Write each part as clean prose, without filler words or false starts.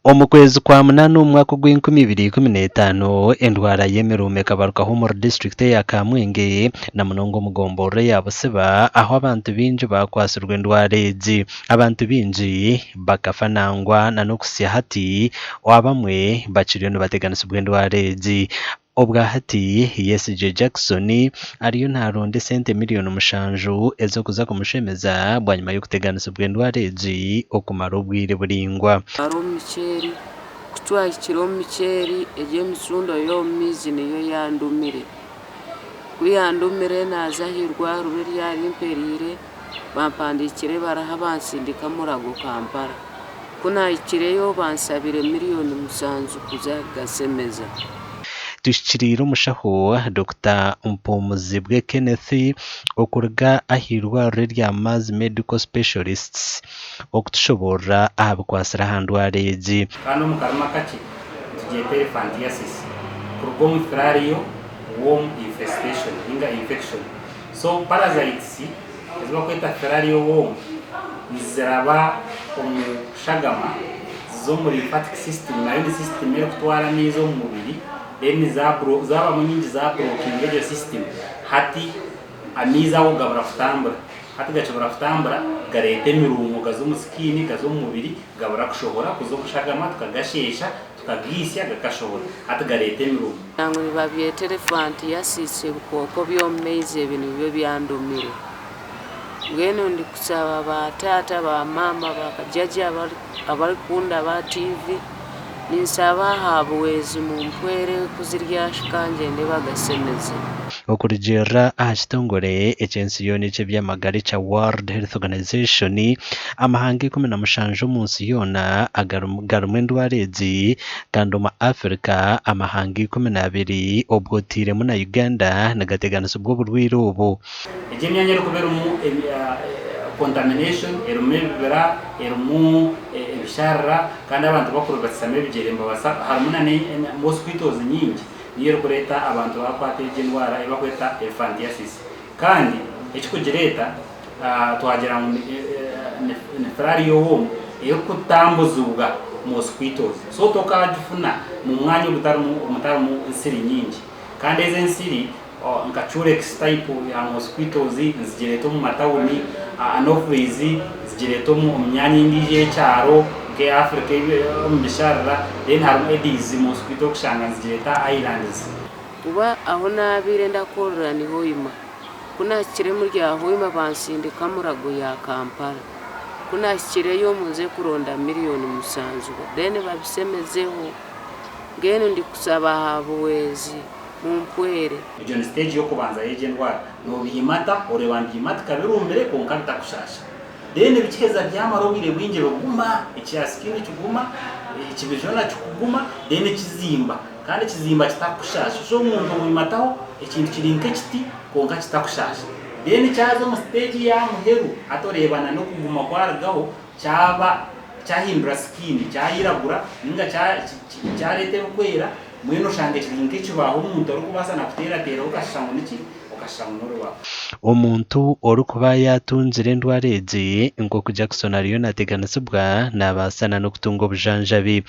Omu kwezi kwa munaana omu mwaka ogw'enkumi ibiri ikumi n'etaano, endwara y'emiruuma ekabarukaho omuri disiturikiti eya Kamwenge na munonga omu gomborora eya Busiba ahu abantu baingi baakwatsirwe endwara egi. Abantu baingi bakafa nangwa na n'okuhitsya hati abamwe bakiriyo nibateganisibwa endwara egi. Obwa hati, Yesigye Jackson ariyo naronda esente miriyoni mushanju ez'okuza kumushemeza bwanyima y'okuteganisibwa endwara egi okumara obwire buraingwa. Twara omu miceeri, ku twahikire omu miceeri egyo emicundo y'omu maizi niyo yandumire. Ku yandumire naaza aha irwariro eryarimpereire bampandiikira ebaraha bansindika Murago Kampala. Ku naahikireyo banshabire miriyoni mushanju kuza kugasemeza. Tuhikiriire omushaho Dokita Mpumuzibwe Kenneth okuruga ah'eirwariro erya Mars Medical Specialists okutushoboorora aha bikwatsire aha ndwara egi. Kandi omu karimi akakye nitugyeta elephantiasis kuruga omu filarial worm infestation ninga infection. So parasites ezi barikweta filarial worm niziraba omu shagama ziza omu lymphatic system nayo ni system erikutwara amaizi omu mubiri then zabamu nyingi za blockinga egyo system hati amaizi ago gabura kutambura hati gakibura kutambura gareeta emiruumo gaza omu skin gaza omu mubiri gabura kushohora kuza omu shagama tukagasheesha tukagiisya gakashohora hati gareeta emiruumo. Ngu nibabyeta elephantiasis ebikooko by'omu maizi ebi nibyo byandumire. Mbwenu ndikushaba ba taata, ba maama, ba kajaja abarikukunda ba TV, ninshaba aha buhwezi mumpwere ku ziryahika ngyende bagasemeze. Okurugiirira aha kitongore eky'ensi yoona eky'eby'amagara ekya World Health Organization, amahanga 17 omu nsi yoona garimu endwara egi kandi omu Africa amahanga 12 obwo otairemu na Uganda nigateganisibwa oburwaire obu. Egyo emyanya erikuba erimu contamination, erimu ebibira, erimu ebisharara kandi abantu bakuribatisamu ebigyere nibabaasa harimu na mosquitoes nyingi niyo erikureeta abantu bakwata egyo endwara ei barikweta elephantiasis. Kandi ekirikugireeta twagira ngu ni filarial worm erikutambuzibwa mosquitoes. So tokagifuna mu mwanya ogutarimu nsiri nyingi. Kandi ezi ensiri Nka Culex type ya mosquitoes nizigireeta omu matawuni, Anopheles zigireeta omu myanya endiijo ey'ekyaro nk'eya Africa omu bisharara, then harimu Aedes mosquito orikushanga nizigireeta aha islands. Kuba ahu naabaire ndakorera ni Hoima. Ku naahikire omuri rya Hoima bansindika Murago ya Kampala. Ku naahikireyo nze kuronda miriyoni mushanju then babisemezeho. Mbwenu ndikushaba aha buhwezi. Mumpwere. Egyo ni siteegi y'okubanza y'egyo endwara. Nobiimata, oreeba nibiimatika birumire kwonka bitakushaasha. Then bikiheza byamara obwire bwingi biguma, ekya skin kiguma, ekibiri kyona kikuguma then kizimba kandi kizimba kitakukushaasha. So omuntu omwimataho ekintu kiri nk'ekiti kwonka kitakushaasha. Then kyaza omu siteegi eya muheru hati oreeba na n'okuguma kwarugaho kyaba kyahindura skin kyayiragura ninga kyareeta ebikwera Mbwenu oshanga kiri nk'ekibaaho omuntu arikubaasa na kuteerateeraho okashusha ngu niki? Okashusha ngu n'orubaaho. Omuntu orikuba yaatungire endwara egi nk'oku Jackson ariyo naateganisibwa naabaasa na n'okutunga obujanjabi.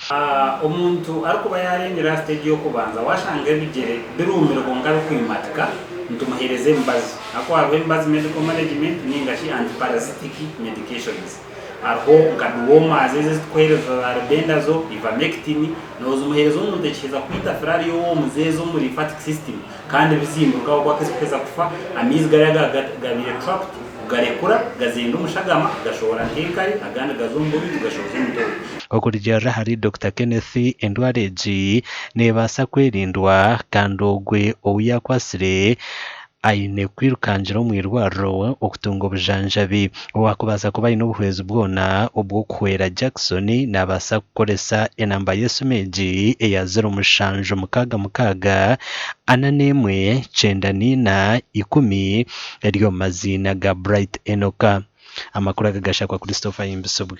Omuntu arikuba yaarengire aha siteegi y'okubanza waashanga ebigyere biruumire kwonka bikwimatika, nitumuheereza emibazi. Ahakuba hariho emibazi medical management nainga shi antiparasitic medications. Hariho nka dewormers ezi ezitukuheereza za albendazole, ivermectin, Nozimuheereza omuntu ekiheza kwita filariya ow'omuzeezi omu lymphatic system kandi bizimburuka ahabw'okuba kizikuheza kufa amaizi gariya gabaire trapped kugarekura gazenda omu shagama gashohora nk'enkari agandi gaza omu bubi tugashohoza omu tooro. Okurugiirira ahari Dokita Kenneth, endwara egi neebaasa kwerindwa kandi ogwe ou yaakwatsire aine kwirukangira omu irwariro okutunga obujanjabi. Owaakubaasa kuba aine obuhwezi bwona obw'okuhwera Jackson naabaasa kukoresa enamba y'esimu egi eya ziro mushanju mukaaga mukaaga, ana n'emwe, kyenda n'eina, ikumi eri omu maziina ga Bright Enoka. Amakuru aga gashakwa Christopher Ahimbisibwe.